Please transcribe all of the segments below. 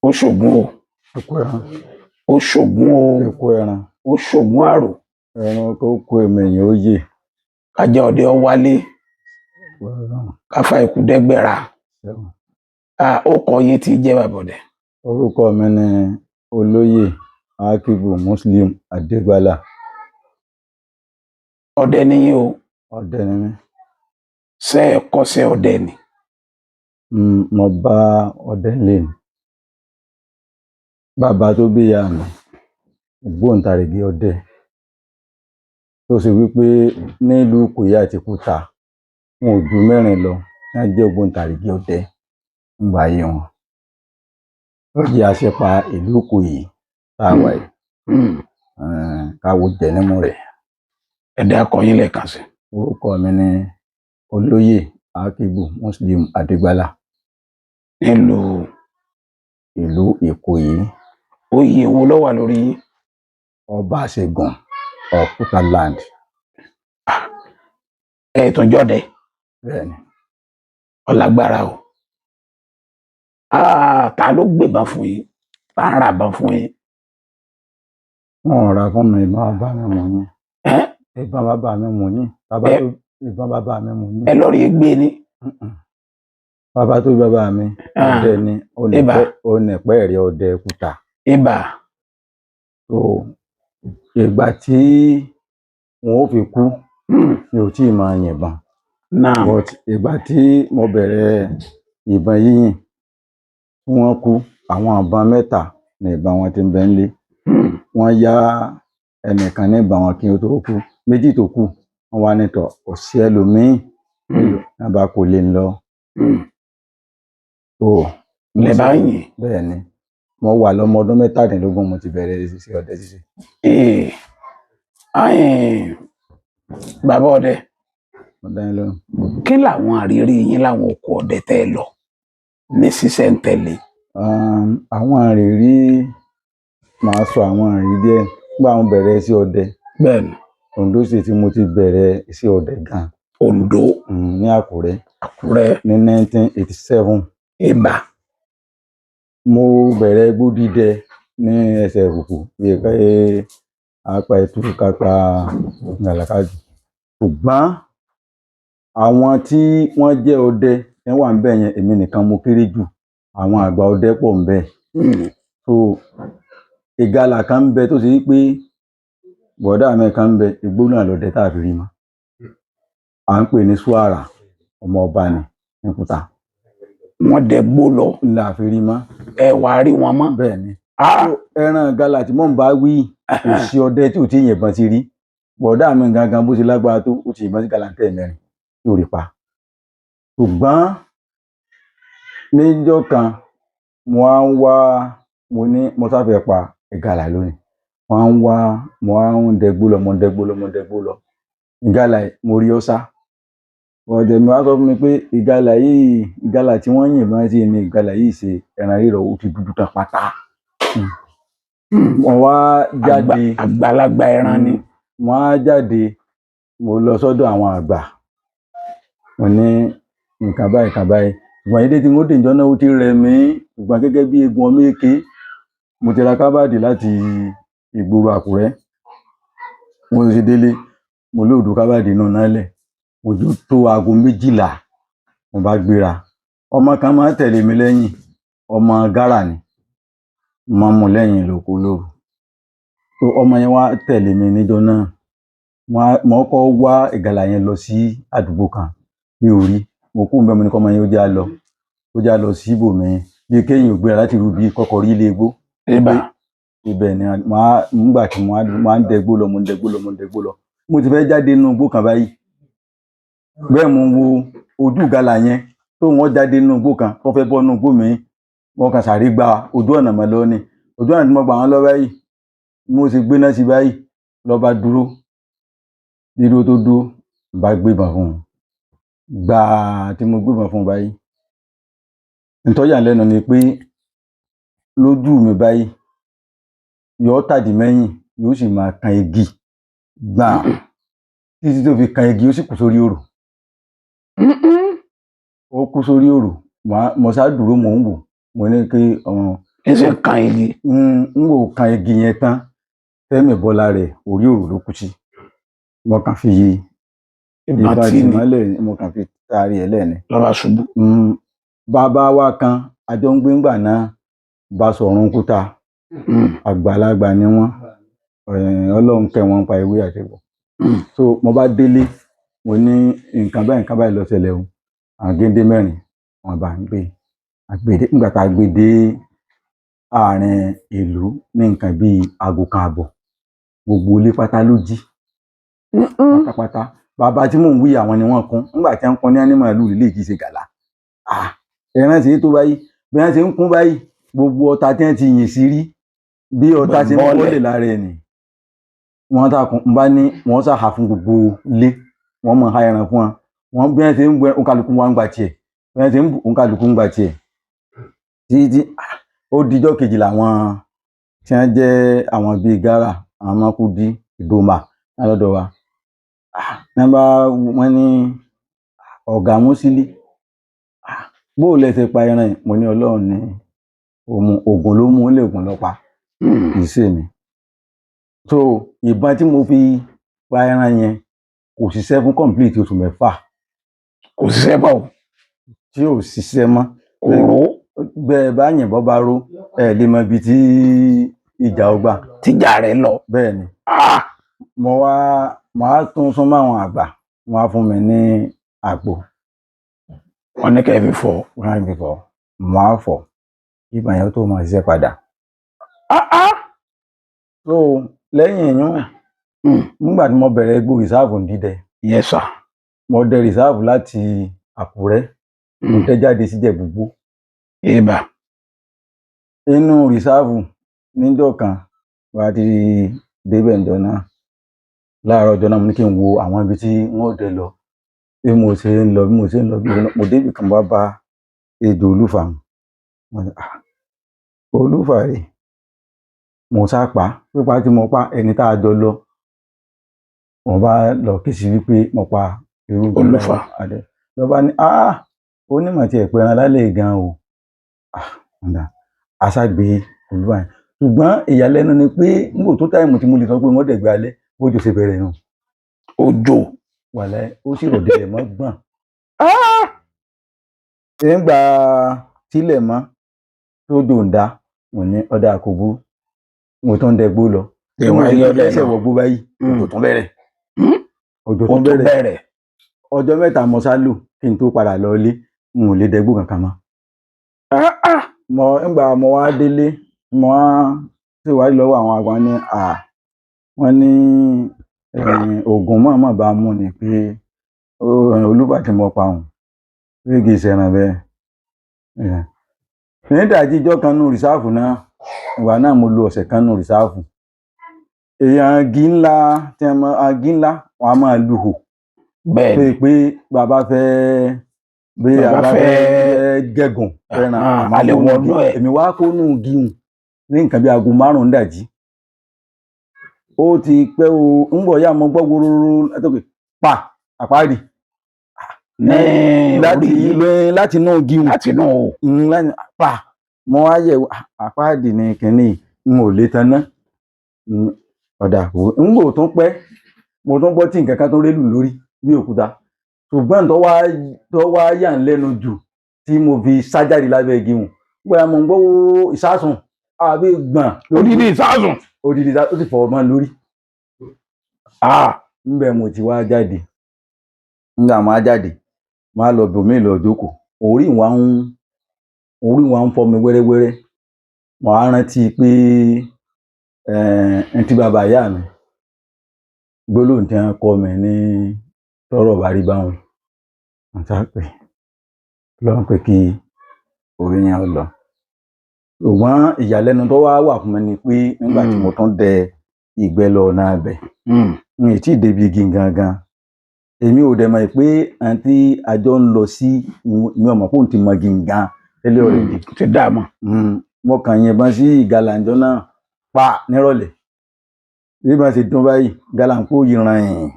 Ó ṣògùn o. Ẹkú ẹran. Ó ṣògùn o. Ẹkú ẹran. Ó ṣògùn àrò. Ẹran kó kó èmi èèyàn ó yè. Kájá ọdẹ ọ wálé. Ẹkú ẹran. Káfá ikú dẹ́gbẹ̀ra. Ṣẹ́gun. Ó kọ yín tí jẹ́ bàbọ̀dẹ̀. Orúkọ mi ni Olóyè Akibu Muslim Adégbálà. Ọdẹ níyìn o. Ọdẹ ni mí. Ṣé ẹ kọ́ṣẹ́ ọdẹ ni? Mo bá ọdẹ nílé ni. Bàbá tó bí ìyá mi, ògbóǹtarìgì ọdẹ tó ṣe wípé nílùú Ìkòyí àti Kúta, wọn ò ju mẹ́rin lọ tí wọ́n jẹ́ ògbóǹtarìgì ọdẹ nígbà ayé wọn. Ó jẹ́ àṣepa ìlú Ìkòyí tá a wà yìí. Káwo jẹ nímú rẹ̀. Ẹ dákọ yín lẹ́ẹ̀kan sí. Orúkọ mi ni Olóyè Akibu Muslim Adégbálà. Nílùú ìlú Ìkòyí. Oyè wo ló wà lórí yín? Ọba Àṣegùn of Kuta land. Ẹ tún jọdẹ. Bẹ́ẹ̀ni. Ọlágbára o. Ta ló gbébọn fún yín? Ta ń ràbọn fún yín? Wọn ò rà fún mi, ìbọn bàbá mi mú yín. Ẹ́? Ìbọn bàbá mi mú yín. Bàbá tó ìbọn bàbá mi mú yín. Ẹ lọ rí gbé ni. Mm-mm. Bàbá tó bí bàbá mi, ọdẹ ni, Ibà. onìpẹ́ ẹ̀rí ọdẹ Kúta. Ibà. So ìgbà tí wọn ò fi kú, mi ò tí ì máa yìnbọn. Náà. But ìgbà tí mo bẹ̀rẹ̀ ìbọn yíyìn, tí wọ́n kú, àwọn ìbọn mẹ́ta ni ìbọn wọn ti ń bẹ nílé. Wọ́n yá ẹnìkan ní ìbọn wọn kí ó tó kú. Méjì tó kù, wọ́n wá ní tọ̀, kò sí ẹlòmíì. Wọ́n bá kò lè lọ. So, Lẹ bá yìn. Bẹ́ẹ̀ ni. Mo wà lọ́mọ ọdún 17 mo ti bẹ̀rẹ̀ ṣíṣe ọdẹ ṣíṣe. Ee. Ayin, bàbá ọdẹ. Mo dá yín lóhùn. Kí làwọn àrírí yín láwọn oko ọdẹ tẹ́ ẹ lọ ní sísẹ̀ntẹ̀lé? Àwọn àrírí, màá sọ àwọn àrírí díẹ̀. Nígbà mo bẹ̀rẹ̀ sí ọdẹ. Bẹ́ẹ̀ni. Ondo State tí mo ti bẹ̀rẹ̀ sí ọdẹ gan. Ondo. Ní Àkúrẹ́. Àkúrẹ́. Ní 1987. Ibà. Mo bẹ̀rẹ̀ igbó dídẹ ní ẹsẹ̀ kùkù bí i pé apá ẹtù kápá gàlàkàjù. Ṣùgbọ́n àwọn tí wọ́n jẹ́ ọdẹ ẹ wà ńbẹ̀ yẹn, èmi nìkan mo kéré jù. Àwọn àgbà ọdẹ pọ̀ ńbẹ̀. So ìgalà kan ń bẹ tó ṣe wípé bọ̀dá mi kan ń bẹ, igbó náà lọdẹ tá a fi rí mọ́. À ń pè ní Suara, ọmọ ọba ni ní Kúta. Wọ́n dẹ gbó lọ. Là fi rí mọ́. Ẹ wàá rí wọn mọ́. Bẹ́ẹ̀ ni. Ẹran ìgalà tí mò ń bá wí, kò sí ọdẹ tí ò tí ì yìnbọn sí rí. Bọ̀dá mi gangan bó ṣe lágbára tó, ó ti yìnbọn sí gàlà tẹ́ẹ̀mẹ́rin tí ò rí pa. Ṣùgbọ́n níjọ́ kan, mo wá ń wá, mo ní mo sáfẹ́ pa ìgalà lónìí. Mo wá ń wá, mo wá ń dẹgbó lọ, mo ń dẹgbó lọ, mo ń dẹgbó lọ. Ìgalà yìí, mo rí ọ sá. Ọ̀dẹ̀ mi wá sọ fún mi pé ìgalà yìí, ìgalà tí wọ́n yìnbọn sí ni ìgalà yìí ṣe ẹran rírọ̀, ó ti dúdú tán pátá. Mo wá jáde. Àgbàlagbà ẹran ni. Mo wá jáde, mo lọ sọ́dọ̀ àwọn àgbà. Mo ní nǹkan báyìí, nǹkan báyìí. Ṣùgbọ́n ilé tí mo dé ìjọ náà ó ti rẹ̀ mí. Ṣùgbọ́n gẹ́gẹ́ bí egun ọmọ èké, mo ti ra kábàdì láti ìgboro Àkúrẹ́. Mo sì délé, mo lóòdù kábàdì inú náà lẹ̀. Mo jó tó aago 12, mo bá gbéra. Ọmọ kan máa ń tẹ̀lé mi lẹ́yìn, ọmọ Gárà ni. Mo máa ń mú lẹ́yìn lóko lóru. So ọmọ yẹn wá tẹ̀lé mi níjọ́ náà. Mo kọ́ wá ìgalà yẹn lọ sí àdúgbò kan. Mi ò rí. Mo kúrò ńbẹ̀, mo ní kọ́mọ yẹn ó já lọ. Ó já lọ sí ibòmíì. Bí kéèyàn ò gbéra láti irú bí kọ́kọ́ rí ilé igbó. Ibà. Ibẹ̀ ni màá, nígbà tí mo wá ń dẹgbó lọ, mo ń dẹgbó lọ, mo ń dẹgbó lọ. Mo ti fẹ́ jáde nínú igbó kan báyìí. Bẹ́ẹ̀ mo wo ojú ìgalà yẹn tó wọ́n jáde nínú igbó kan, tó fẹ́ bọ́ nínú igbó mi. Wọ́n kan sáré gba ojú ọ̀nà mọ́ lọ ni. Ojú ọ̀nà tí mo gbà wọ́n lọ báyìí, mo sì gbéná sí báyìí, lọ bá dúró. Dídúró tó dúró, n bá gbébọn fún un. Gbàá tí mo gbébọn fún un báyìí. Ntọ́ yà lẹ́nu ni pé lójú mi báyìí, yóò tàdí mẹ́yìn, yóò sì máa kan igi. Gbàá títí tó fi kan igi, ó sì kú sórí òrò. Ó kú sórí òrò. Mo sá dúró, mò ń wò. Mo ní kí ọmọ Ń sì ń kan igi. N ò kan igi yẹn tán, tẹ́mi bọ́lá rẹ̀ orí òrù ló kú sí. Mo kàn fi ìbọn ìbọn tí ni tìmọ́lẹ̀, mo kàn fi taari ẹ̀ lẹ́ni. Lọ́ba ṣubú. Bàbá wa kan àjọ ń gbé ńgbà náà, Basọ̀run Kúta, àgbàlagbà ni wọ́n. Ọlọ́run kẹ́ wọn pa ewé àtẹ̀gbọ́. So mo bá délé, mo ní nǹkan báyìí, nǹkan báyìí ló ṣẹlẹ̀ o. Àwọn géńdé mẹ́rin wọn bá ń gbé àgbèdé. Nígbà tá a gbé dé àárín ìlú ní nǹkan bíi 1:30, gbogbo ilé pátá ló jí pátápátá. Bàbá tí mò ń wí, àwọn ni wọ́n kún. Nígbà tí wọ́n kún ní ánímọ̀lù lílé kìí ṣe gàlà. Ah, ẹran ṣe é tó báyìí, bí wọ́n ṣe ń kún báyìí, gbogbo ọta tí wọ́n ti yìn sí rí bí ọta ṣe ń bọ́lẹ̀. Bọ́lẹ̀ lára ẹ̀ nì. Wọ́n ta kún n bá ní wọ́n ṣàhà fún gbogbo ilé, wọ́n mọ̀ ha ẹran fún wọn. Wọ́n bí wọ́n ṣe ń gbẹ, òǹkàlùkù wọn ń gba tiẹ̀, bí wọ́n ṣe ń bù, òǹkàlùkù ń gba tiẹ̀ títí. Ah, ó dijọ́ kejì làwọn tí wọ́n jẹ́ àwọn bíi Gárà, àwọn Mákúdí, Ìdòmà lọ́dọ̀ wa. Ah, ní wọ́n bá wọ́n ní ọ̀gá Músílì, ah, bó o lẹ ṣe pa ẹran yìí? Mo ní Ọlọ́run ní òun, ògùn ló mú, ó lè ògùn lọ pa, kì í ṣe mi. So ìbọn tí mo fi pa ẹran yẹn kò ṣiṣẹ́ fún complete oṣù 6. Kò ṣiṣẹ́ bá o. Tí ò ṣiṣẹ́ mọ́. Kò ró. Bẹ́ẹ̀ bá yìnbọn bá ró, ẹ lè mọ ibi tí ìjà ó gbà. Tíjà rẹ̀ lọ. Bẹ́ẹ̀ ni. Ah! Mo wá, mo á tún súnmọ́ àwọn àgbà, wọ́n á fún mi ní àgbo. Wọ́n ní kẹ́ ẹ fi fọ̀. Wọ́n á fi fọ̀, mo á fọ̀, ìbọn yẹn tó máa ṣiṣẹ́ padà. Ah ah! So lẹ́yìn ìyún, nígbà tí mo bẹ̀rẹ̀ igbó rìsáàfù dídẹ, Yes sir. mo dẹ rìsáàfù láti Àkúrẹ́, mo dẹ jáde sí Ìjẹ̀bú-Igbó. Ibà. Inú rìsáàfù níjọ́ kan, wà á ti débẹ̀ níjọ́ náà, láàárọ̀ ọjọ́ náà, mo ní kí n wo àwọn ibi tí wọ́n ó dẹ lọ. Bí mo ṣe ń lọ, bí mo ṣe ń lọ, bí mo ṣe ń lọ, mo débì kan, wá bá ejò olúfà. Mo ní, ah, olúfà rè. Mo sá pa, pípa tí mo pa ẹni tá a jọ lọ, mo bá lọ ké sí wípé mo pa irú nǹkan báyìí. Olúfà. Adé ló bá ní, ah, onímọ̀ tí ẹ̀ pẹran lálẹ́ gan o. Ah, ọ̀dà aṣágbé olúfà yẹn. Ṣùgbọ́n ìyàlẹ́nu ni pé nígbà tó táìmù tí mo lè sọ pé wọ́n dẹ̀gbẹ́ alẹ́, bójú ṣe bẹ̀rẹ̀ nù. Òjò. Wàlẹ́, ó sì rọ̀ délẹ̀ mọ́ gbọ̀n. Nígbà tílẹ̀ mọ́ tó dòǹda, mo ní ọ̀dà kò burú, mo tún dẹgbó lọ. Bí mo Ìwọ̀n ṣe ayé lẹ́sẹ̀ lọ. wọ̀gbó báyìí, òjò tún bẹ̀rẹ̀. Òjò Ó tún tún bẹ̀rẹ̀. bẹ̀rẹ̀. Ọjọ́ 3 mo sá lò kí n tó padà lọ ilé, n ò lè dẹgbó kankan mọ́. Ah ah! Mo nígbà mo wá délé, mo wá ṣèwádìí lọ́wọ́ àwọn àgbà ní à, wọ́n ní oògùn mọ̀ọ́mọ̀ bá mú ni pé olúfà tí mo pa òun pé kì í ṣẹran bẹ́ẹ̀. Nídàájí ijọ́ kan nù rìsáàfù náà, ìgbà náà mo lo ọ̀sẹ̀ kan nù rìsáàfù. Èèyàn igi ńlá tí wọ́n máa igi ńlá, wọ́n á máa lu hò. Bẹ́ẹ̀ Pé ni. pé bàbá fẹ́ bí a Bàbá bá fẹ́ fẹ́ gẹ̀gùn fẹ́ràn, Ah, àmọ́ a lè kó nù wọnú igi. ẹ̀. Èmi wá kó nù igi hùn ní nǹkan bí aago 5 ìdájí. Ó ti pẹ́ o, ń bọ̀ yá, mo gbọ́ wororo látòkè pa àpáàdì. Ní Láti orí láti inú igi hùn. Láti inú o. Láti pa mo wá yẹ̀ wò, àpáàdì ni kínní, n ò lè taná. Ọ̀dà ń gbò tún pẹ́, mo tún gbọ́ tí nǹkan kan tó rélù lórí bí òkúta. Ṣùgbọ́n tó wá yà ń lẹ́nu jù tí mo fi sá jáde lábẹ́ igi hùn. Bóyá mo ń gbọ́ wóró ìsásùn àbí gbọ̀n lórí. Odidi ìsásùn. Odidi ìsásùn, ó sì fọ́ ọmọ lórí. Ah! Ńbẹ̀ mo ti wá jáde. Nígbà mo wá jáde, mo wá lọ bòmíì lọ jókòó. Orí wa ń fọ́ mi wẹ́rẹ́wẹ́rẹ́. Mo wá rántí pé n tí bàbá ìyá mi gbólóhùn tí wọ́n kọ́ mi ní tọ́rọ̀ bá rí báwọn. Mo sá pé Ọlọ́run pé kí orí yẹn ó lọ. Ṣùgbọ́n ìyàlẹ́nu tó wá wà fún mi ni pé nígbà tí mo tún dẹ ìgbẹ́ lọ ọ̀nà ibẹ̀, n ì tí ì débi igi gangan. Èmi ò dẹ̀ mọ̀ pé àǹtí àjọ ń lọ sí, mi ò mọ̀ pé òun ti mọ igi gan tẹ́lẹ̀ already. Ti dá a mọ̀. Mo kàn yìnbọn sí ìgalà ńjọ́ náà pa nírọ̀lẹ́. Bí wọ́n ṣe dún báyìí, ìgalà ń kó yìnrìn,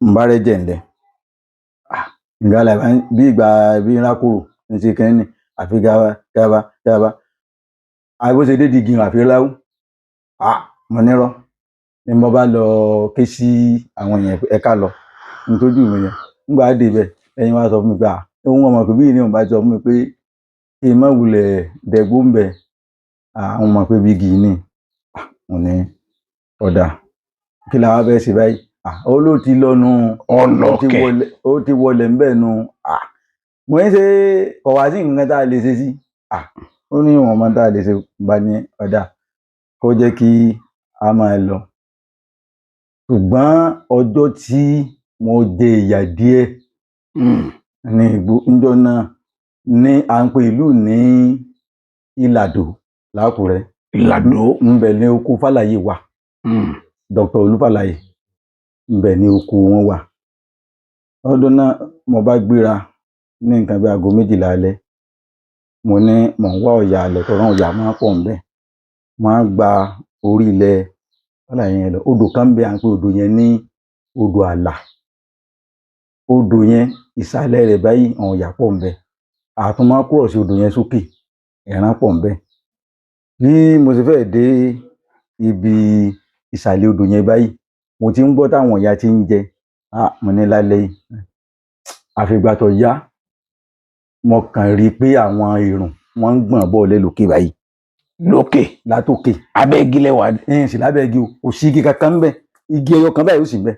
ń bá rẹ́jẹ̀ ńlẹ̀. Ah, ìgalà bí ìgbà bí rákòrò ní ṣe kínní, àfi gaba gaba gaba. Àbí bó ṣe dé di igi àfi láwù. Ah, mo nírọ́ ni mo bá lọ ké sí àwọn èèyàn pé ẹ ká lọ nítorí mi yẹn. Nígbà dé ibẹ̀, ẹ̀yin wá sọ fún mi pé, ah, òun ọmọ pé bí ní òun bá sọ fún mi pé kí n má wulẹ̀ dẹ̀gbó ń bẹ̀. Ah, òun mọ̀ pé bí igi ni. Ah, mo ní ọ̀dà, kí la wá fẹ́ ṣe báyìí? Ah, ó ló ti lọ nu, ó ti Ọlọkẹ. wọlé, ó ti wọlé ń bẹ̀ nu. Ah, mo ní ṣe kò wá sí nǹkan tá a lè ṣe sí. Ah, ó ní ìwọ̀n ọmọ tá a lè ṣe. Bá ní ọ̀dà, kó jẹ́ kí a máa lọ. Ṣùgbọ́n ọjọ́ tí mo jẹ ìyà díẹ̀ ní ìgbó ńjọ́ náà ní à ń pe ìlú ní Ìlàdó l'Ákùrẹ́. Ìlàdó. Ńbẹ̀ ní oko Fálàyé wà. Dr. Olú Fálàyé, ńbẹ̀ ní oko wọn wà. Lọ́dún náà mo bá gbéra ní nǹkan bí aago 12 alẹ́. Mo ní mò ń wá ọ̀yà alẹ́ tọ́rọ́ ọ̀yà máa pọ̀ ńbẹ̀. Mo á gba orí ilẹ̀ Fálàyé yẹn lọ. Odò kan ń bẹ, à ń pe odò yẹn ní odò Àlà. Odò yẹn ìsàlẹ̀ rẹ̀ báyìí àwọn ọ̀yà pọ̀ ńbẹ̀. Àtún máa kúrò sí odò yẹn sókè, ẹran pọ̀ ńbẹ̀. Bí mo ṣe fẹ́ dé ibi ìsàlẹ̀ odò yẹn báyìí, mo ti ń gbọ́ táwọn ọ̀yà ti ń jẹ. Ah, mo ní lálẹ́ yìí. Àfìgbà tó yá, mo kàn rí pé àwọn èrùn wọ́n ń gbọ̀n bọ́ọ̀lẹ̀ lókè báyìí. Lókè. Látòkè. Abẹ́ igi lẹ wà. Ẹ̀yìn sì lábẹ́ igi o, kò sí igi kankan ńbẹ̀. Igi ẹyọ kan báyìí ó sì ń bẹ̀.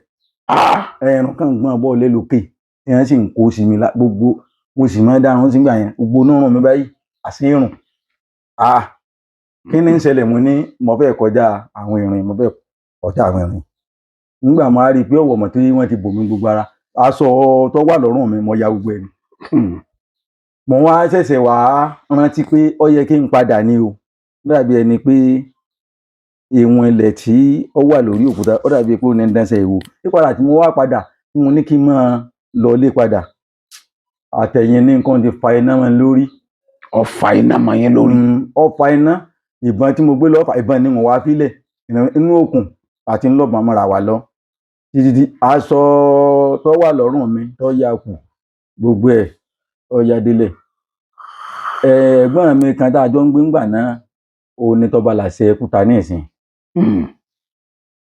Ah, Ẹ̀rùn kan gbọ̀n bọ́ọ̀lẹ̀ lókè. Ẹ̀yàn sì ń kó sí mi lá gbogbo. Mo sì máa ń dárun sígbà yẹn. Gbogbo inú rùn mi báyìí, àṣé èrùn. Ah, kí ni ń ṣẹlẹ̀? Mo ní mo fẹ́ kọjá àwọn èrùn, mo fẹ́ kọjá àwọn èrùn. Nígbà mo á rí i pé ọ̀wọ̀ mọ̀ tí wọ́n ti bò mí gbogbo ara, aṣọ tó wà lọ́rùn mi mo ya gbogbo ẹ̀ ni. Mo wá ṣẹ̀ṣẹ̀ wá rántí pé ó yẹ kí n padà ní o. Ó dàbí ẹni pé ìwọ̀n ilẹ̀ tí ó wà lórí òkúta, ó dàbí pé ó ní ń dánṣẹ́ ìwò. Pípadà tí mo wá padà, tí mo ní kí n máa lọlé padà. Àtẹ̀yìn ní nǹkan ti fa iná mọ́ mi lórí. Ọfà iná mọ́ yín lórí. Ó fa iná. Ìbọn tí mo gbé lọ́ fà, ìbọn ni mo wá fílẹ̀. Inú òkun àti ńlọ́bọ̀n mọ́ra wa lọ. Títí tí aṣọ tó wà lọ́rùn mi tó ya kù, gbogbo ẹ̀ ó ya délẹ̀. Ẹ̀gbọ́n mi kan tá a jọ ń gbé ńgbà náà, òun ni Tọ́ba Làṣẹ Kúta ní ìsìn.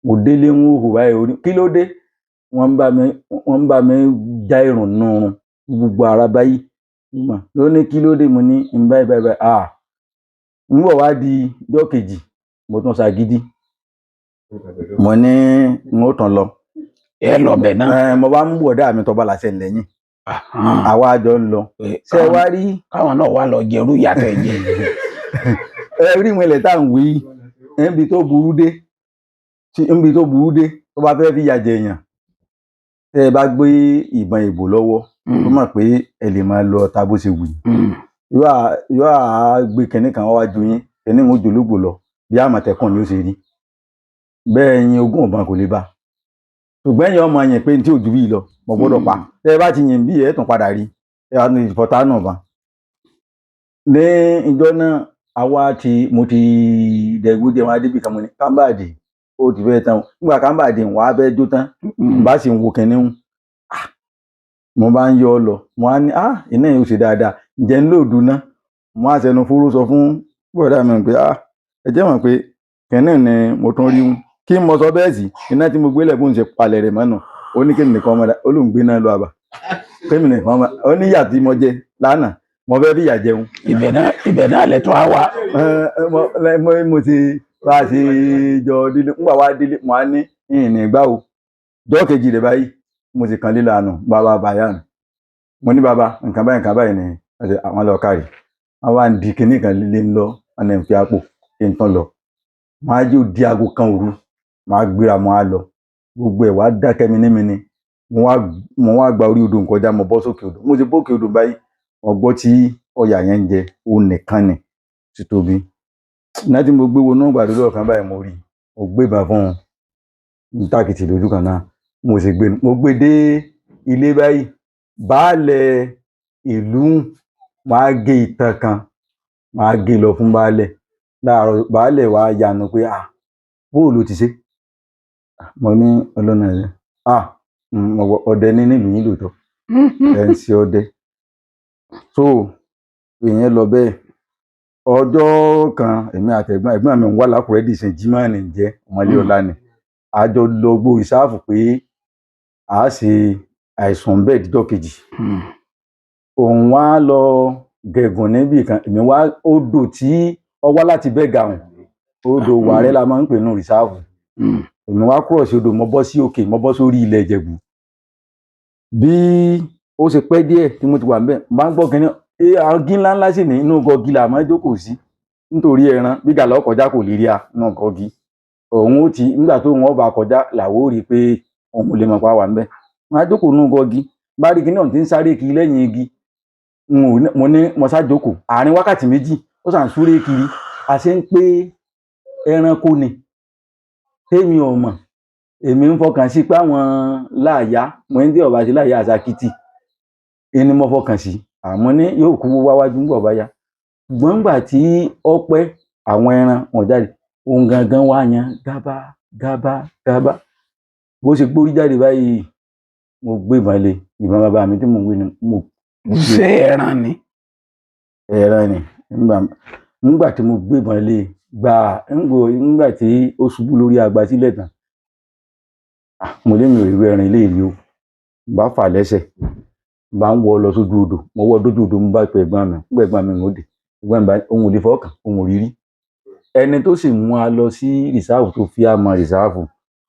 Mo délé ń hò báyìí, ó ní kí ló dé? Wọ́n ń bá mi já ìrùn nù gbogbo ara báyìí. Ló ní kí ló dé? Mo ní ń báyìí báyìí báyìí. Ah, ń bọ̀ wá di ọjọ́ kejì, mo tún ṣagídí. Mo ní n ó tún lọ. Ẹ lọ bẹ̀ náà. Ẹ, mo bá ń bọ̀dá mi Tọ́ba Làṣẹ lẹ́yìn. Àwa jọ ń lọ. Ṣé ẹ wá rí? Káwọn náà wá lọ jẹrú ìyàtọ̀ ẹ jẹ. Ẹ rí ìwọ̀n ilẹ̀ tá à ń wí, níbi tó burú dé, níbi tó burú dé, tó bá fẹ́ fìyà jẹ èèyàn, tẹ́ ẹ bá gbé ìbọn ìbò lọ́wọ́, ó mọ̀ pé ẹ lè máa lọ ọta bó ṣe wù yín. Yóò á gbé kinní kan wá ju yín, kinní ń jòlógbò lọ, bí àmọ̀tẹ́kùn ni ó ṣe rí. Bẹ́ẹ̀ yin ogún ìbọn kò lè bá. Ṣùgbọ́n ẹ̀yin ọmọ yẹn pé ní tí ò ju bí lọ, mo gbọ́dọ̀ pa. Tẹ́ ẹ bá ti yìn bí ẹ̀ tún padà rí, ẹ wá ní ìfọ̀tá náà bá. Ní ìjọ náà, àwa ti mo ti dẹ̀gbó díẹ̀ wọn á débi kan, mo ní kámbàdì ó ti fẹ́ tán. Nígbà kámbàdì wọ́n á fẹ́ jó tán, n bá sì ń wo kinní ń. Ah, mo bá ń yọ ọ lọ, mo á ní, ah, iná yìí ó ṣe dáadáa, ǹjẹ́ ń lòdù ná. Mo á ṣẹnu fúrú sọ fún bọ̀dá mi pé, ah, ẹ jẹ́ mọ̀ pé kinní ni mo tún rí un. Kí mo sọ bẹ́ẹ̀ sí, iná tí mo gbé lẹ̀ bó ń ṣe palẹ̀ rẹ̀ mọ́nà. Ó ní kí nìkan ọmọdé, ó lóun gbé náà lọ àbá. Kí nìkan ọmọdé, ó ní ìyà tí mo jẹ lánàá, mo fẹ́ fìyà jẹun. Ibẹ̀ náà lẹ́tọ́ á wà. Ẹ, mo ti bá a ṣe jọ délé, ńgbà wá délé, mo á ní ìrìn ìgbà o. Ọjọ́ kejì rẹ̀ báyìí, mo sì kan lílànà bàbá bàyà mi. Mo ní bàbá, nǹkan báyìí ni àwọn lọ kárì. Wọ́n wá ń di kinní kan líle ń lọ, wọ́n ní ń fi àpò kí n tán lọ. Mo á jò di aago 1 òru, mo á gbéra, mo á lọ. Gbogbo ẹ̀ wá dákẹ́ mi ní mi ni. Mo wá gba orí odò nkọjá, mo bọ́ sókè odò. Mo ti bókè odò báyìí, mo gbọ́ tí ọ̀yà yẹn ń jẹ, ó nìkan ni, ti tóbi. Iná tí mo gbé wọnú ìgbàdo lọ́ọ̀kan báyìí mo rí, mo gbé ìbọn fún un. N tákìtì lójú kan náà, mo sì gbé, mo gbé dé ilé báyìí. Baálẹ̀ ìlú máa gé ìtàn kan, máa gé lọ fún baálẹ̀. Láàárọ̀ baálẹ̀ wá yanu pé, ah, bó ló ti ṣe? Mo ní ọlọ́nà rẹ̀. Ah, mo wọ ọdẹ ní nílùú yín lóòótọ́. Ẹ ń ṣe ọdẹ. So, ìyẹn lọ bẹ́ẹ̀. Ọjọ́ kan, èmi àtẹ̀gbọ́n ẹ̀gbọ́n mi ń wà lákùrẹ́ dìsìn, Jimoh ní jẹ́ ọmọlé ọlá ni, a jọ lọ gbó ìsáàfù pé a ṣe àìsàn bẹ́ẹ̀ díjọ́ kejì. Òun wá lọ gẹ̀gùn níbì kan, èmi wá odò tí ó wá láti bẹ́gà hùn, odò Wàrẹ́ la máa ń pè nù rìsáàfù. Èmi wá kúrò sí odò, mo bọ́ sí òkè, mo bọ́ sórí ilẹ̀ Ìjẹ̀bú. Bí ó ṣe pẹ́ díẹ̀ tí mo ti wà níbẹ̀, mo bá ń gbọ́ kínní agi ńláńlá sì ní inú gọgi là máa ń jókòó sí nítorí ẹran bí gàlá ọkọjá kò lè rí a inú gọgi. Òun ó ti nígbà tó wọn bá kọjá làwọ̀ ó rí i pé òun ò lè mọ̀ pa wà níbẹ̀. Mo á jókòó nínú gọgi, bá rí kínní ọ̀hún tí ń sáré kiri lẹ́yìn igi. N ò ní mo ní mo sá jókòó àárín wákàtí 2, ó sàn súré kiri, àṣé ń pé ẹranko ni tèmi ò mọ̀. Èmi ń fọkàn sí pé àwọn láàyà, mo ní tí ọba sí láàyà àṣàkìtì ẹni mo fọkàn sí, àmọ́ ní yóò kú wáwájú ń bọ̀ báyà. Ṣùgbọ́n ńgbà tí ó pẹ́, àwọn ẹran wọn jáde, òun gangan wá yan gábá gábá gábá, bó ṣe gbórí jáde báyìí, mo gbé ìbọn lé, ìbọn bàbá mi tí mò ń wí ni mo gbé. Ṣé ẹran ni? Ẹran ni. Nígbà tí mo gbé ìbọn lé gbà, nígbà tí ó ṣubú lórí agba sílẹ̀ tán, mo lé mi ò rí irú ẹran eléyìí rí o. Mo bá fà lẹ́sẹ̀, mo bá ń wọ́ lọ sójú odò, mo wọ́ dójú odò, mo bá pe ẹ̀gbọ́n mi. Nígbà ẹ̀gbọ́n mi ń dé, ẹ̀gbọ́n mi bá òun ò lè fọwọ́ kàn, òun ò rí rí. Ẹni tó sì mú wa lọ sí rìsáàfù tó fi á mọ rìsáàfù,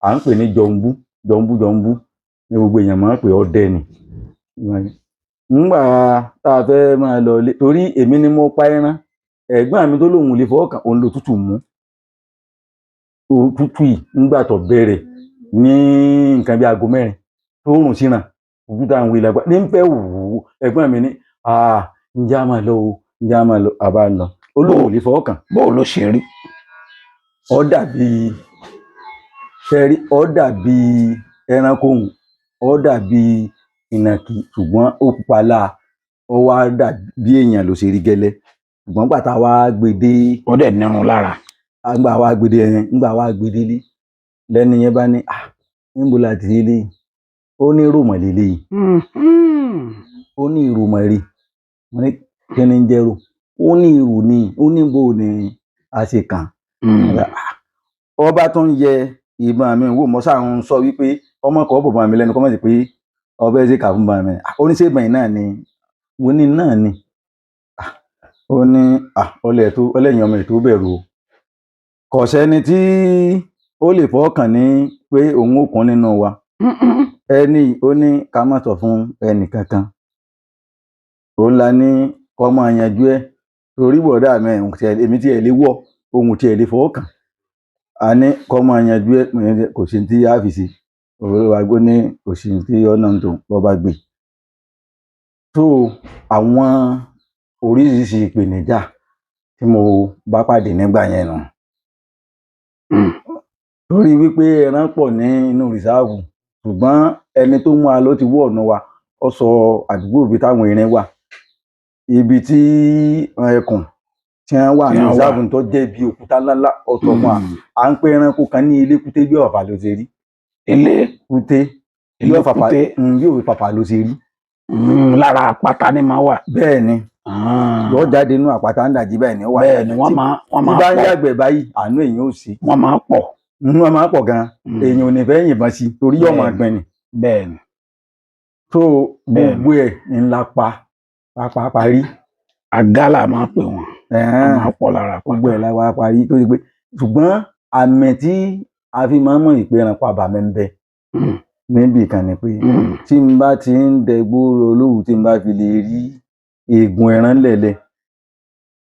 à ń pè ní Jọ̀ǹbú Jọ̀ǹbú Jọ̀ǹbú ní gbogbo èèyàn máa ń pè, ọdẹ ni. Nígbà tá a fẹ́ máa lọ ilé, torí èmi ni mo pa ẹran, ẹ̀gbọ́n mi tó lóun ò lè fọwọ́ kàn, òun ló tútù mú òtútù yìí. Nígbà tó bẹ̀rẹ̀ ní nǹkan bí aago 4 tó rùn sínà, òtútù àwọn ìlàgbà ní ń fẹ́ wù ú. Ẹ̀gbọ́n mi ní, ǹjẹ́ a máa lọ o, ǹjẹ́ a máa lọ? A bá lọ, ó lóun ò lè fọwọ́ kàn. Bó ló ṣe rí? Ó dàbí ṣẹ́rí, ó dàbí ẹranko hùn, ó dàbí ìnàkí, ṣùgbọ́n ó pupa láa, ó wá dàbí èèyàn ló ṣe rí gẹ́lẹ́. Ṣùgbọ́n gbà tá a wá gbé dé, Ó dẹ̀ nírun lára. Ńgbà wá gbé dé yẹn, ńgbà wá gbé délé, lẹ́ni yẹn bá ní, níbo la ti rí eléyìí? Ó ní ròmọ̀ lélẹ́yìí. Ó ní ìròmọ̀ rí. Mo ní kí ni ń jẹ́ rò? Ó ní ìrò ni. Ó ní bó ni a ṣe kàn. Ọba tó ń yẹ ìbọn mi wò, mo sáà ń sọ wípé ọmọ kan bọ̀ bá mi lẹ́nu kọ́ mọ̀ sí pé ọbẹ̀ ṣe kà fún bá mi. Ó ní ṣé ìbọn yìí náà ni? Mo ní náà ni. Ó ní ọlẹ́ tó ọlẹ́yìn ọmọ ètò bẹ̀rù o. Kò sẹ́ni tí ó lè fọwọ́ kàn ní pé òun ò kún nínú wa. Ẹni ó ní ká má sọ fún ẹnì kankan. Òun la ní kọ́ máa yanjú ẹ̀ torí bọ̀dá mi, èmi tí ẹ̀ lè wọ̀, ohun tí ẹ̀ lè fọwọ́ kàn. A ní kọ́ máa yanjú ẹ̀, kò sí tí a fi ṣe. Olúwa gbó ní kò sí tí ọ̀nà tó bọ́ bá gbé. So àwọn oríṣiríṣi ìpèníjà tí mo bá pàdé nígbà yẹn nù. Torí wípé ẹran pọ̀ ní inú rìsáàfù, ṣùgbọ́n ẹni tó mú wa lọ ti wọ́ ọ̀nà wa, ó sọ àdúgbò ibi táwọn erin wà, ibi tí ẹkùn tí wọ́n wà Tí ní wọ́n wà. rìsáàfù tó jẹ́ ibi òkúta ńláńlá, ó sọ fún wa. À ń pè ẹranko kan ní elékúté, bí ọ̀fà ló ṣe rí. Ilé Kúté bí ọ̀fàfà. Elékúté. Bí òfàfà ló ṣe rí. Lára àpáta ni máa wà. Bẹ́ẹ̀ ni, yóò jáde inú àpáta ń dàjí báyìí ni ó wà. Bẹ́ẹ̀ ni, wọ́n máa wọ́n tí máa bá ń pọ̀. yàgbẹ́ báyìí, àánú èèyàn ò sí. Wọ́n máa pọ̀. Wọ́n máa ń pọ̀ gan-an. Èèyàn ò ní fẹ́ yìnbọn sí torí yóò máa Bẹ́ẹ̀ni. gbìn ni. Bẹ́ẹ̀ ni. Tó Bẹ́ẹ̀ni. gbogbo ẹ̀ ńlá pa pa parí. Àgálà máa pè wọ́n. Wọ́n máa pọ̀ lára Gbogbo àpáta. ẹ̀ la wá parí tó ṣe pé, ṣùgbọ́n àmì tí a fi máa ń mọ̀ ìpè ẹranko àbàmì ń bẹ níbì kan ni pé tí n bá ti ń dẹgbó olówù, tí n bá fi lè rí eegun ẹran lẹ̀lẹ̀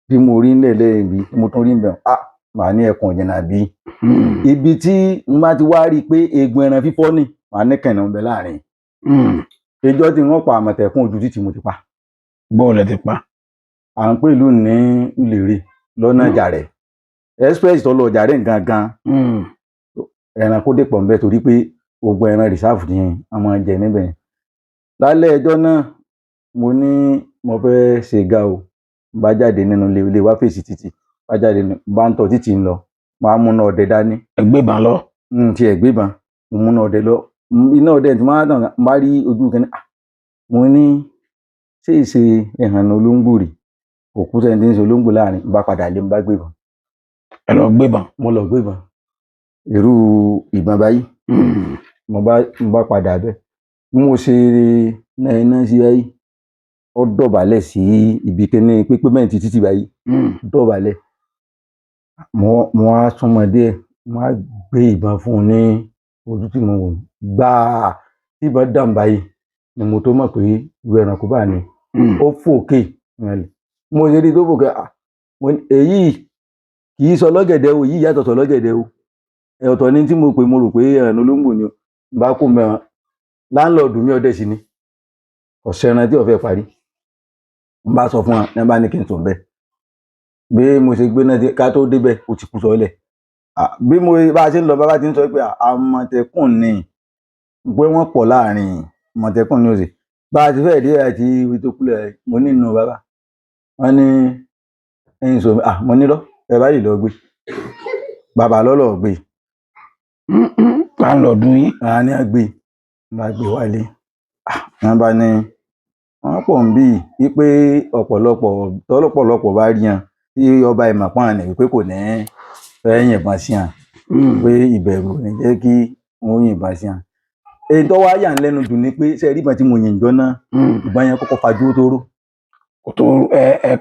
bí mo rí lẹ̀lẹ̀ ibi mo tún rí bẹ̀, màá ní ẹkùn jìnnà bí. Ibi tí n bá ti wá rí i pé eegun ẹran fífọ́ ni, màá ní kìnìún bẹ láàrin. Ìjọ tí wọ́n pa àmọ̀tẹ́kùn, ojú títì mo ti pa. Bóòlù ẹ ti pa? À ń pè ìlú ní Ìlérè lọ́nà Ìjàrẹ́ express tó lọ Ìjàrẹ́ gangan. Ẹranko dé pọ̀ nbẹ torí pé gbogbo ẹran rìsáàfù ni a máa ń jẹ níbẹ̀. Lálẹ́ ẹjọ́ náà, mo ní mo fẹ́ ṣe ga o. N bá jáde nínú ilé, ilé wa fèsì títì, bá jáde ní, n bá ń tọ́ títì ń lọ, mo á múná ọdẹ dání. Ẹ gbébọn lọ? N tiẹ̀ gbébọn, mo múná ọdẹ lọ. Iná ọdẹ tí mo á tàn, n bá rí ojú kìíní, mo ní ṣé ìṣe ẹ̀hànnà olóńgbò rè? Òkú sẹ́ni tí ń ṣe olóńgbò láàrin. N bá padà lé, n bá gbébọn. Ẹ lọ gbébọn. Mo lọ gbébọn, irú ìbọn báyìí. Mo bá padà bẹ́ẹ̀, bí mo ṣe ná iná sí báyìí, ó dọ̀bálẹ̀ sí ibi kíní pípé mẹ́ǹtì títì báyìí. Dọ̀bálẹ̀, mo wá súnmọ́ díẹ̀, mo wá gbé ìbọn fún un ní ojú tí mo wò gbáà. Tí ìbọn dàn báyìí ni mo tó mọ̀ pé irú ẹranko báà ni. Ó fòkè ìrìnlẹ̀, mo ṣe rí i tó fòkè. À, mo ní èyí kì í sọ lọ́gẹ̀dẹ̀ o, èyí yàtọ̀ sọ lọ́gẹ̀dẹ̀ o. Ẹ ọ̀tọ̀ ni tí mo pè, mo rò pé ẹran olóńgbò ni o. N bá kó mẹ́ran láńlọ́ọ̀dù mi, ọdẹ sì ni, ọ̀sẹ̀ ẹran tí ó fẹ́ parí. N bá sọ fún wọn ní, bá ní kí n sùn bẹ́ẹ̀. Bí mo ṣe gbé náà dé, ká tó débẹ̀ ó ti kú sọ́lẹ̀. Bí mo bá a ṣe ń lọ, bàbá ti ń sọ pé àmọ̀tẹ́kùn ni, pé wọ́n pọ̀ láàrin àmọ̀tẹ́kùn ní òsì. Bá a ti fẹ́ dé àti ibi tó kúlẹ̀, mo nínú bàbá wọn ní ẹ̀yìn sọ. Mo nílọ ẹ báyìí lọ gbé bàbá lọ́lọ́ gbé. Láńlọ́ọ̀dù yín? Àwọn ní a gbé, bá gbé wálé. Wọ́n bá ní wọ́n pọ̀ ń bí i pé ọ̀pọ̀lọpọ̀ tọ́lọ́pọ̀lọpọ̀ bá rí wọn tí ọba ìmọ̀pọ́n ni wípé kò ní fẹ́ yìnbọn sí wọn, pé ìbẹ̀rù ò ní jẹ́ kí wọ́n yìnbọn sí wọn. Èyí tó wá yà ń lẹ́nu jù ni pé ṣe rí ìbọn tí mo yìn jọ náà, ìbọn yẹn kọ́kọ́ fajú tó ró. Kò tó ẹ ẹ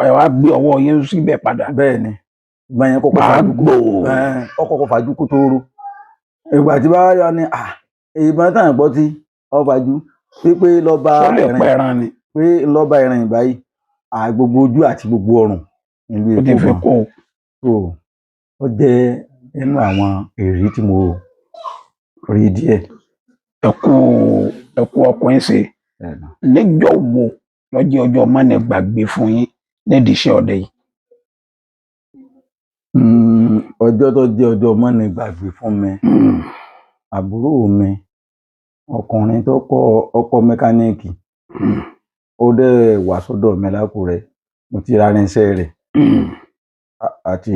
ẹ wá gbé ọwọ́ yín síbẹ̀ padà. Bẹ́ẹ̀ ni, ìbọn yẹn kọ́kọ́ fajú Gbàgbó. Ó kọ́kọ́ fajú kó tó ró. Ìgbà tí bá yọ ni ìbọn tàn gbọ́ tí ó fajú wípé lọ́ba Ó lè ẹ̀rìn pẹran ni. Pé lọ́ba ẹ̀rìn báyìí, gbogbo ojú àti gbogbo ọrùn ìlú Ó ti Èkó fi gan. kó o. So ó jẹ́ nínú àwọn èrí tí mo rí díẹ̀. Ẹ kú, ẹ kú ọkùnrin ṣe. Níjọ́ wo lọ́jọ́ ọjọ́ mọ́ni gbàgbé fún yín nídìí iṣẹ́ ọdẹ yìí? Ọjọ́ tó jẹ́ ọjọ́ mọ́ni gbàgbé fún mi, àbúrò mi ọkùnrin tó kọ́ ọkọ̀ mẹkáníìkì, ó dẹ̀ wá sọ́dọ̀ mi lákùrẹ́. Mo ti ra irinṣẹ́ rẹ̀ àti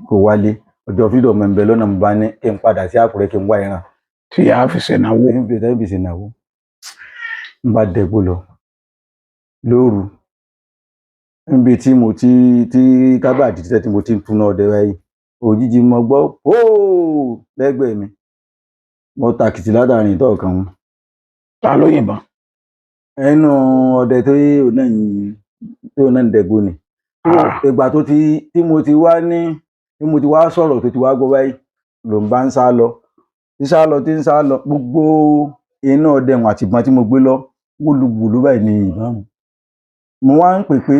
kó wálé. Ọjọ́ freedom mi ń bẹ lọ́nà, mo bá ní kí n padà sí Àkúrẹ́ kí n wá ẹran tí a fi ṣènáwó. Kí n fi tẹ́bí ṣènáwó. N bá dẹ̀gbò lọ lóru níbi tí mo ti tí kábàdì títẹ́ tí mo ti ń túná ọdẹ báyìí, òjijì mo gbọ́ póò lẹ́gbẹ̀ẹ́ mi. Mo tàkìtì látàrin ìtọ́ kan wọn. Ta ló yìnbọn? Ẹnu ọdẹ tó náà ń tó náà ń dẹ̀gbò ni. Ìgbà tó ti tí mo ti wá ní tí mo ti wá sọ̀rọ̀ tó ti wá gbọ́ báyìí ló ń bá ń sá lọ, ń sá lọ tí ń sá lọ, gbogbo iná ọdẹ wọn àti ìbọn tí mo gbé lọ wúlúwúlú báyìí ní ìbọn. Mo wá ń pè pé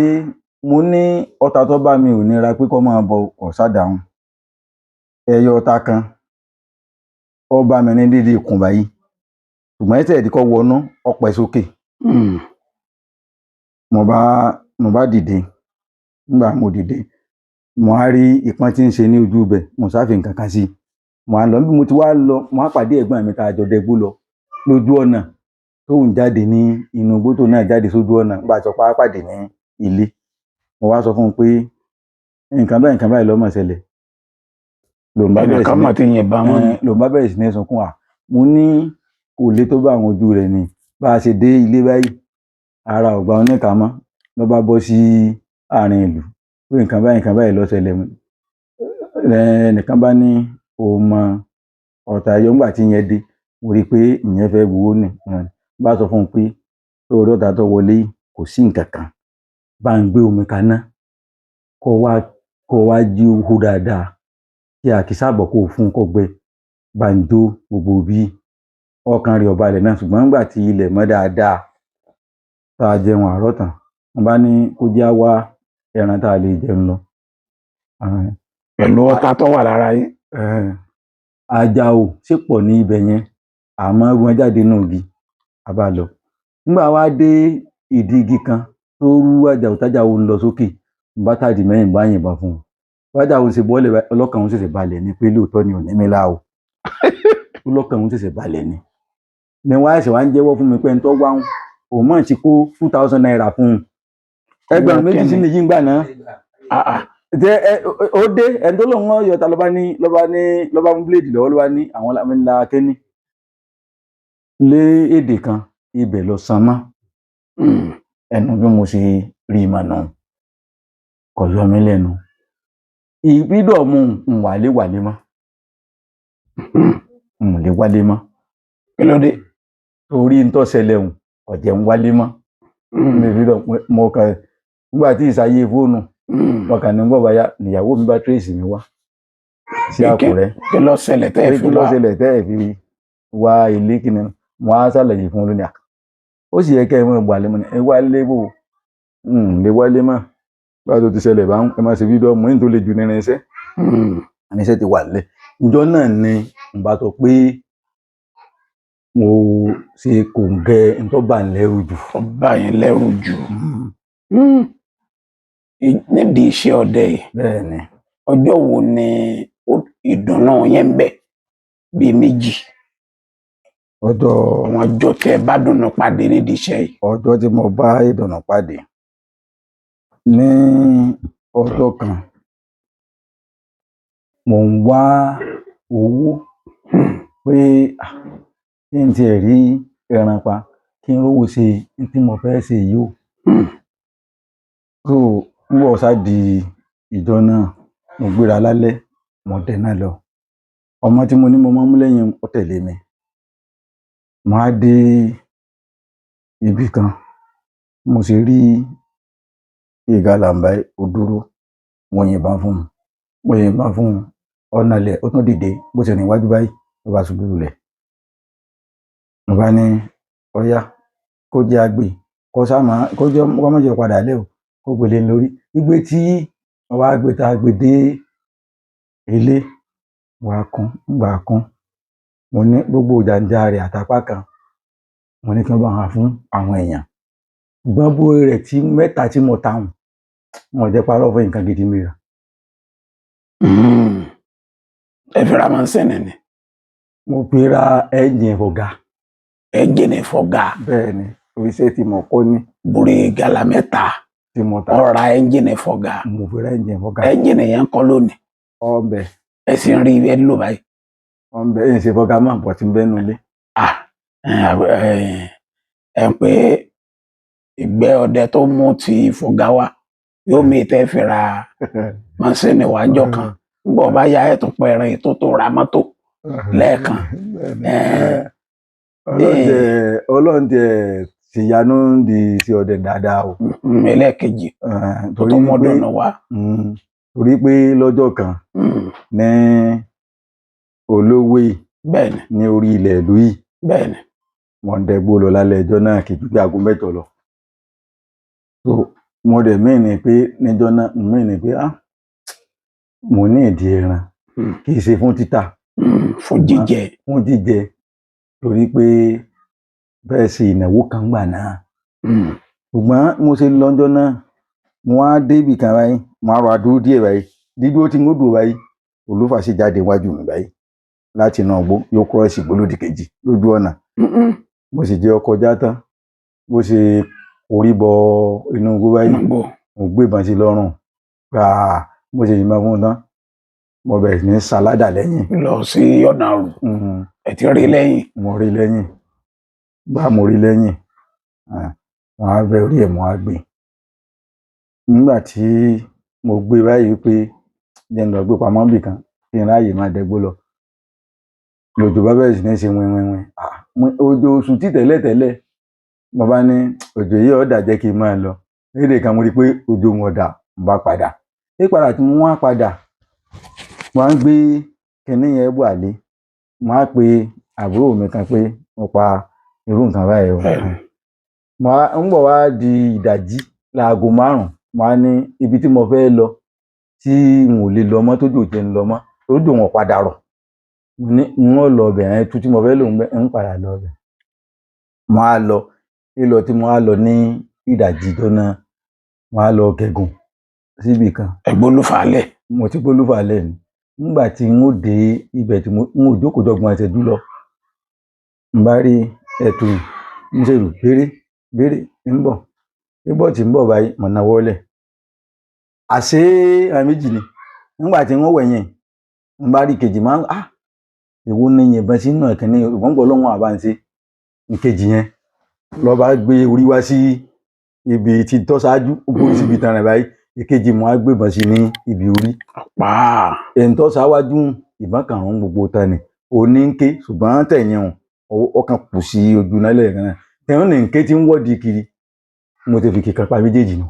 mo ní ọta tó bá mi ò nira pé kó máa bọ ọ̀sádàrún ẹyọ ọta kan ó bá mi ní dídí ikùn báyìí, ṣùgbọ́n ẹsẹ̀ ìdíkọ̀ wọnú ọpẹ sókè. Mo bá dìde. Nígbà mo dìde, mo á rí ìpọ́n tí ń ṣe ní ojú ibẹ̀, mo sáfì nǹkan kan sí i. Mo á lọ bí mo ti wá lọ, mo á pàdé ẹ̀gbọ́n mi tá a jọ dẹgbó lọ lójú ọ̀nà tóun jáde ní inú igbó, tó náà jáde sójú ọ̀nà. Nígbà tí ọ̀pá pàdé ní ilé, mo wá sọ fún un pé nǹkan báyìí ló máa ṣẹlẹ̀. Lòun bá bẹ̀rẹ̀ sí Ẹnìkan ní mà ti yìnbọn mọ́ mi. Lòun bá bẹ̀rẹ̀ sí ní sunkún. À, mo ní kò le tó bá àwọn ojú rẹ̀ ni. Bá a ṣe dé ilé báyìí, ara ọ̀gbà oníkà mọ́ ló bá bọ́ sí àárín ìlú pé nǹkan báyìí ló ṣẹlẹ̀. Ẹnìkan bá ní òun mọ ọ̀tá yọ. Nígbà tí ìyẹn dé, mo rí i pé ìyẹn fẹ́ gbowó nì. Bá sọ fún un pé lórí ọ̀tá tó wọlé yìí kò sí nǹkan kan, bá ń gbé omi kaná kó wá jí owó dáadáa kí àkísàbọ̀ kó fún un kó gbẹ, bá ń jó gbogbo bí ọkàn rẹ̀ ọba ilẹ̀ náà. Ṣùgbọ́n nígbà tí ilẹ̀ mọ́ dáadáa tá a jẹun àárọ̀ tán, wọ́n bá ní kó jẹ́ á wá ẹran tá a lè jẹun lọ. Pẹ̀lú ọta tó wà lára yín. Àjàò sì pọ̀ ní ibẹ̀ yẹn, àmọ́ wọn jáde nínú igi a bá lọ. Nígbà wá dé ìdí igi kan tó rú àjàò tájàò ń lọ sókè, mo bá tàdí mẹ́yìn bá yìnbọn fún un. Bájàò ń ṣe bọ́ọ̀lẹ̀ báyìí, ọlọ́kàn òun ṣẹ̀ṣẹ̀ balẹ̀ ni pé lóòótọ́ ni ò ní mi lá o. Ọlọ́kàn òun ṣẹ̀ṣẹ̀ balẹ̀ ni. Ni wọ́n á ṣẹ̀ wá ń jẹ́wọ́ fún mi pé ẹni tó wá ń òun mọ̀ ti kó 2000 naira fún un. 2000 sí nìyí ń gbà náà. Tẹ ẹ ó dé ẹni tó lóun ọyọ ta ló bá ní ló bá ní ló bá mú bíléèdì lọ́wọ́, ló bá ní àwọn ńlá kẹ́ni lé èdè kan ibẹ̀ lọ san mọ́. Ẹnu bí mo ṣe rí i mọ̀ nù. Kò yọ mí lẹ́nu ìbídọ̀mù ń wálé wálé mọ́, ń lè wálé mọ́. Kí ló dé? Torí ń tó ṣẹlẹ̀ hùn ọ̀jẹ̀ ń wálé mọ́. Mi fi lọ mo kàn nígbà tí ìsàyè fóònù, mo kàn ní gbọ́ báyà níyàwó mi bá tírèsì mi wá sí Àkúrẹ́. Kí ló ṣẹlẹ̀ tẹ́ ẹ pé fi kí ló wá? ṣẹlẹ̀ tẹ́ ẹ̀ fi wá ilé? Kí ni mo á ṣàlàyé fún un lónìí à, ó sì yẹ kẹ́ ẹ mọ̀ gbà lé mo ní ẹ wá lé bò ń lè wálé mọ́ báwo tó ti ṣẹlẹ̀ bá ń ẹ má ṣe fídíò mọ́ ní tó le jù ní irinṣẹ́ irinṣẹ́ ti wà lẹ̀. Ìjọ náà ni n bá sọ pé mo ṣe kòǹgẹ́ n tó bà ń lẹ́rù jù. Ó bà yín lẹ́rù jù. Nídìí iṣẹ́ ọdẹ yìí, Bẹ́ẹ̀ ni. ọjọ́ wo ni ìdùnnú yẹn ń bẹ bíi méjì? Ọjọ́ Àwọn ọjọ́ tẹ́ ẹ bá dùnnú pàdé nídìí iṣẹ́ yìí. Ọjọ́ tí mo bá ìdùnnú pàdé ní ọjọ́ kan, mò ń wá owó pé kí n tiẹ̀ rí ẹran pa, kí n rówó ṣe n tí mo fẹ́ ṣe yìí o. So nígbà ó ṣá di ìjọ náà, mo gbéra lálẹ́, mo dẹ̀ náà lọ. Ọmọ tí mo ní mo máa ń mú lẹ́yìn ó tẹ̀lé mi. Mo á dé ibì kan, mo sì rí ìgalà báyìí, ó dúró, mo yìnbọn fún un, mo yìnbọn fún un, ọ̀nà ilẹ̀ ó tún dìde, bó ṣe rìn wájú báyìí ló bá ṣubú lulẹ̀. Mo bá ní ọ̀yá kó jẹ́ àgbè kó sá máa kó jẹ́ kó má jẹ́ padà lé o, kó gbélé lórí. Igbe tí wọ́n wá gbé tá a gbé dé ilé wà kún gbà kún, mo ní gbogbo jàǹjà rẹ̀ àtàpá kan, mo ní kí wọ́n bá wà fún àwọn èèyàn. Ṣùgbọ́n bó rẹ̀ tí mẹ́ta tí mo ta hùn, wọn ò jẹ́ parọ́ fún nǹkan gidi mìíràn. Ẹ fi ra mọ́sìnì ni? Mo fi ra ẹ́ńjìn fọ̀gá. Ẹ́ńjìnì fọ̀gá. Bẹ́ẹ̀ ni, iṣẹ́ tí mo kọ́ ní. Bùrì gàlà mẹ́ta tí mo ta. Ó ra ẹ́ńjìnì fọ̀gá. Mo fi ra ẹ́ńjìn fọ̀gá. Ẹ́ńjìnì yẹn ń kọ́ lónìí? Ọ̀nbẹ. Ẹ sì ń rí ẹ lò báyìí? Ọ̀nbẹ, ẹ̀ ń ṣe fọ̀gá mọ̀ pọ̀ tí ń bẹ́nu ilé. Ẹ pé ìgbẹ́ ọdẹ tó mú ti fọ̀gá wá yóò mi tẹ́ fi ra mọ́sìnì wájọ́ kan. Nígbà bá yá ẹ̀ tún pẹ̀rẹ̀ tó tó ra mọ́tò lẹ́ẹ̀kan. Ọlọ́run tiẹ̀ ṣìyanu di sí ọdẹ dáadáa o. Ẹlẹ́ẹ̀kejì tó tó mọ́dún wá. Torí pé lọ́jọ́ kan ní Olówé ní orí ilẹ̀ ìlú yìí. Wọ́n ń dẹ́gbó lọ lálẹ́ ẹjọ́ náà kì í ju bí aago 8 lọ. So mo dẹ̀ mí ni pé níjọ́ náà mí ni pé mo ní ìdí ẹran kì í ṣe fún títà. Fún jíjẹ. Fún jíjẹ torí pé bẹ́ẹ̀ sì ìnáwó kan gbà náà. Ṣùgbọ́n mo ṣe lọ́jọ́ náà, mo á dé ibì kan báyìí, mo á rọra dúró díẹ̀ báyìí. Dídúró tí mo dúró báyìí, Olúfà sì jáde wájú mi báyìí láti inú igbó, yóò kúrọ́ọ̀sì gbólódì kejì lójú ọ̀nà. Mo sì jẹ́ ọkọ̀ já tán, bó ṣe orí bọ inú igbó báyìí, mo gbé ìbọn sí lọ́rùn. Gbàá, mo sì yìnbọn fún un tán. Mo bẹ̀rẹ̀ sí ní sáládà lẹ́yìn. Lọ sí ọ̀nà àrùn. Ẹ ti rí lẹ́yìn. Mo rí lẹ́yìn. Gbà mo rí lẹ́yìn. Mo á bẹ orí ẹ̀, mo á gbé. Nígbà tí mo gbé báyìí pé jẹ́ n lọ gbé pamọ́ níbì kan kí n ráàyè máa dẹ́gbó lọ. Lòjò bá bẹ̀rẹ̀ sí ní ṣe winwinwin. Òjò oṣù tí tẹ́lẹ̀tẹ́lẹ̀. Mo bá ní òjò yìí ó dà jẹ́ kí n máa lọ. Lédè kan mo rí pé òjò wọn dà, mo bá padà. Ní padà tí mo wá padà, mo á gbé kinní yẹn wà lé. Mo á pe àbúrò mi kan pé mo pa irú nǹkan báyìí o. Mo á ń bọ̀ wá di ìdajì láago 5. Mo á ní ibi tí mo fẹ́ lọ tí n ò lè lọ mọ́ tójò jẹ́ ń lọ mọ́, tójò wọn padà rọ̀. Mo ní n ó lọ bẹ̀ ẹ́ tú tí mo fẹ́ lò ń bẹ́ ń padà lọ bẹ̀. Mo á lọ, lílọ tí mo á lọ ní ìdajì ìjọ náà, mo á lọ gẹ̀gùn síbì kan. Ẹ̀gbọ́n Olúfàlẹ̀. Mo ti gbé Olúfàlẹ̀ ni. Nígbà tí n ó dé ibẹ̀ tí mo n ò jókòó dọ́gbọ̀n ìṣẹ́jú lọ. N bá rí ẹ̀tù ń ṣe rù béré béré ń bọ̀. Bíbọ̀ tí ń bọ̀ báyìí, mo nawọ́ lẹ̀. Àṣé àwọn méjì ni. Nígbà tí wọ́n wẹ̀yìn, n bá rí kejì máa ń èwo ni yìnbọn sínú ẹ̀kíní ìwọ̀n gbọ́ lọ́wọ́ àbá ń ṣe. Ìkejì yẹn lọ bá gbé orí wá sí ibi tí tọ́ ṣáájú, ó gbórí síbi tán rẹ̀ báyìí. Èkejì mo á gbébọn sí ní ibi orí. Pa. Èyí tó ṣáwájú, ìbọn kan rún gbogbo tán ni òní ń ké, ṣùgbọ́n tẹ̀yìn òun ọkàn kù sí ojú náà lẹ́ẹ̀kan náà. Tẹ̀yìn ní ń ké tí ń wọ́ọ̀dì kiri, mo ti fi kíkan pa méjèèjì nù.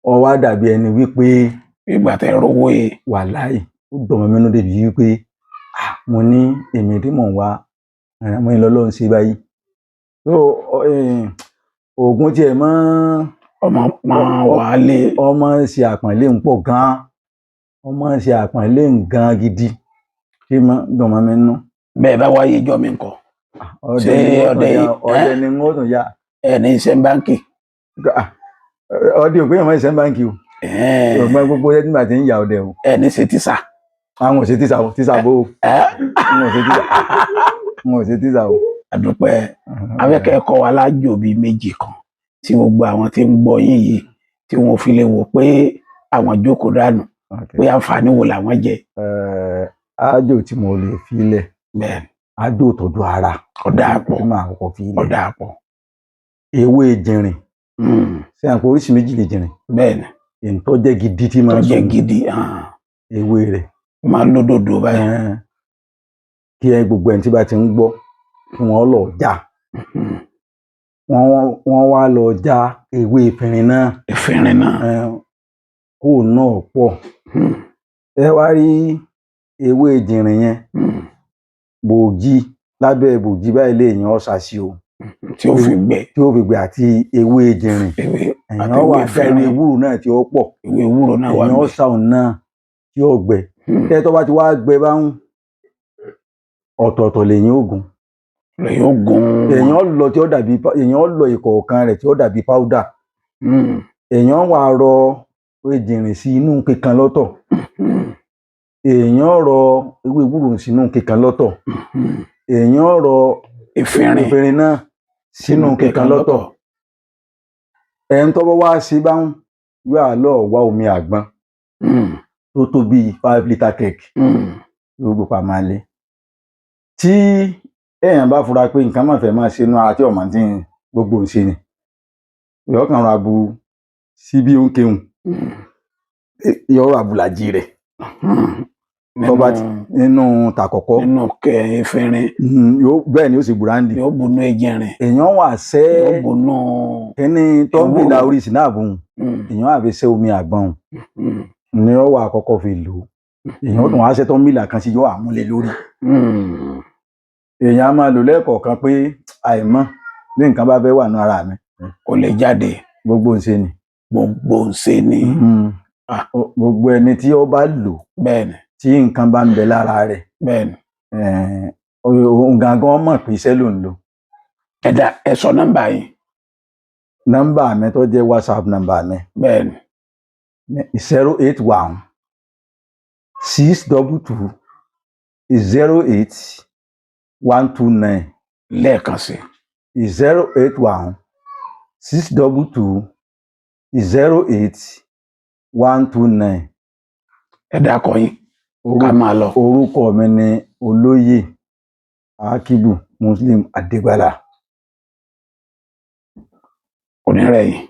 Ó wá dàbí ẹni wípé Ìgbà tẹ rówó yìí. Wàláì, ó dùn mọ́ mi nínú débi wípé, ah, mo ní èmi tí mò ń wá mo ní lọ́lọ́run ṣe báyìí. So oògùn tiẹ̀ mọ́. Ọmọ pọn wàhálẹ. Ọmọ ń ṣe àpọ̀nlé ń pọ̀ gan-an, ọmọ ń ṣe àpọ̀nlé ń gan gidi tí mo dùn mọ́ mi nínú. Bẹ́ẹ̀ bá wáyé ìjọ mi nǹkan. Ọdẹ Ṣé ni wọ́n ọdẹ tún ya. yìí, Ọdẹ ni wọ́n tún ya. Ẹ ní iṣẹ́ báńkì? Ah, ọdẹ ò pé èèyàn máa ń ṣe báńkì o. Ọgbọ́n gbogbo ẹ nígbà tí ń ya ọdẹ o. Ẹ ní ṣe tíṣà? Àwọn ò ṣe tíṣà o, tíṣà bó o. Ẹ Wọn ò ṣe tíṣà, wọn ò ṣe tíṣà o. Àdúpẹ́. Afẹ́kẹ́ kọ́ wa lájò bíi méjì kan tí gbogbo àwọn tí ń gbọ́ yín yìí tí wọn ò fi lè wò pé àwọn jókòó dànù, pé àǹfààní wo làwọn jẹ. Ájò tí mo lè fi lẹ̀, Bẹ́ẹ̀. ájò tọ́jú ara Ọ̀dà pọ̀. tí màá kọ́kọ́ fi lẹ̀, Ọ̀dà pọ̀. Ewé jìnrìn. Ṣé àpò oríṣi méjì lè jìnrìn? Bẹ́ẹ̀ ni. Èyí tó jẹ́ gidi tí Tó máa ń jẹ́ sùn gidi, ah, ewé rẹ̀ máa ń lódòdó báyìí. Kí ẹ gbogbo ẹni tí bá ti ń gbọ́ kí wọ́n lọ já. Wọ́n wá lọ já ewé efinrin náà. Efinrin náà. Kó náà pọ̀. Ẹ wá rí ewé jìnrìn yẹn, bòójì lábẹ́ bòójì báyìí lèèyàn ọ̀sà sí o. Tí ó fi gbẹ. Tí ó fi gbẹ àti ewé jìnrìn. Ewé Èèyàn àti wà ewé já ewé efinrin. ewúro náà tí ó pọ̀. Ewé ewúro náà wà Èèyàn ńbẹ̀. ọ̀sà òun náà tí ó gbẹ. Tẹ́ tó bá ti wá gbẹ bá ń ọ̀tọ̀ọ̀tọ̀ lèyìn ògùn. Lẹ́yìn ogun. Èèyàn lọ tí ó dàbí èèyàn lọ ìkọ̀ọ̀kan rẹ̀ tí ó dàbí powder. Èèyàn wà rọ ejìnrìn sí inú kíkan lọ́tọ̀. Èèyàn rọ ewé ewúro sínú kíkan lọ́tọ̀. Èèyàn rọ Efinrin. Efinrin náà sínú kíkan lọ́tọ̀. Ẹni tó bá wá sí bá ń yóò á lọ wá omi àgbọn tó tó bíi 5 litre keg. Yóò gbé pamọ́ lé tí èèyàn bá fura pé nǹkan máa fẹ́ máa ṣe inú ara tí ọmọ tí ń gbogbo ń ṣe ni yóò kàn ra bu síbí oúnjẹun. Yóò rà bùlàjì rẹ̀ tó bá ti nínú tàkọ́kọ́. Nínú kẹ efinrin. Yóò bẹ́ẹ̀ ni ó sì bùrándì. Yóò bunú ejìnrìn. Èèyàn wà sẹ́ Yóò bunú kíní tó ń bìlà ewúro. Orí sinapu èèyàn àfi sẹ́ omi àgbọn ni ó wà àkọ́kọ́ fi lò ó. Èèyàn tún wá sẹ́ tó ń bìlà kan sí, yóò àmúlẹ̀ lórí. Èèyàn á máa lò lẹ́ẹ̀kọ̀ọ̀kan pé àìmọ̀ bí nǹkan bá fẹ́ wà ní ara mi. Kò lè jáde. Gbogbo ń ṣe ni. Gbogbo ń ṣe ni. Ah. Gbogbo ẹni tí ó bá lò Bẹ́ẹ̀ ni. tí nǹkan bá ń bẹ lára rẹ̀, Bẹ́ẹ̀ ni. Òun gangan mọ̀ pé iṣẹ́ ló ń lò. Ẹ dá ẹ sọ nọ́mbà yìí. Nọ́mbà mi tó jẹ́ WhatsApp nọ́mbà mi Bẹ́ẹ̀ ni. 08162208129. Lẹ́ẹ̀kan sí. 08162208129. Ẹ dákọ yín ká máa lọ. Orúkọ mi ni Olóyè Akibu Muslim Adégbàlá. Onírẹ̀yìn.